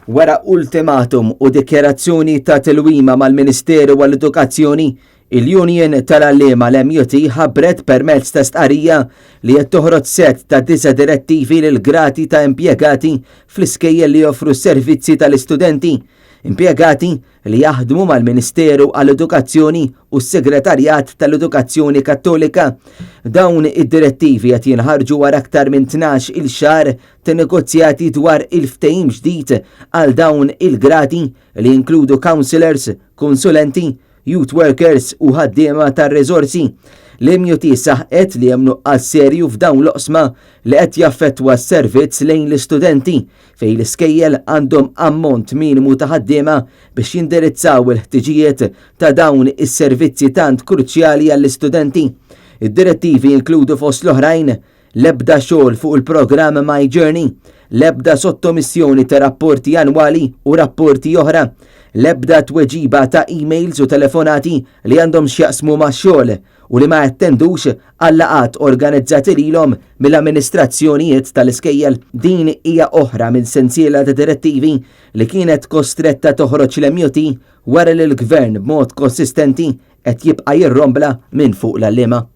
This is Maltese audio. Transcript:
Wara ultimatum u dikjarazzjoni ta' tilwima mal-Ministeru għall-Edukazzjoni, il-Union tal-Għalliema l-MUT ħabbret permezz ta' stqarrija li qed toħroġ sett ta' disa' direttivi lil grati ta' impjegati fl-iskejjel li joffru s-servizzi tal-istudenti. Impjegati li jaħdmu mal-Ministeru għall-Edukazzjoni u s-Segretarjat tal-Edukazzjoni Kattolika. Dawn id-direttivi qed jinħarġu wara aktar minn 12-il xahar ta' negozjati dwar il-ftehim ġdid għal dawn il-gradi li jinkludu counsellors, konsulenti, youth workers u ħaddiema tar-riżorsi. L-MUT saħqet li hemm nuqqas serju f'dawn l-oqsma li qed jaffettwa s-servizz lejn l-istudenti fejn l-iskejjel għandhom ammont minimu ta' ħaddiema biex jindirizzaw il-ħtiġijiet ta' dawn is-servizzi tant kruċjali għall-istudenti. Id-direttivi jinkludu fost l-oħrajn l-ebda xogħol fuq il-programm My Journey, l-ebda sottomissjoni ta' rapporti annwali u rapporti oħra, l-ebda tweġiba ta' emails u telefonati li għandhom x'jaqsmu max-xogħol u li ma jattendux għal laqgħat organizzati lilhom mill-amministrazzjonijiet tal-iskejjel. Din hija oħra minn sensiela ta' direttivi li kienet kostretta toħroġ l-MUT wara li l-Gvern b'mod konsistenti qed jibqa' jirrombla minn fuq l-għalliema.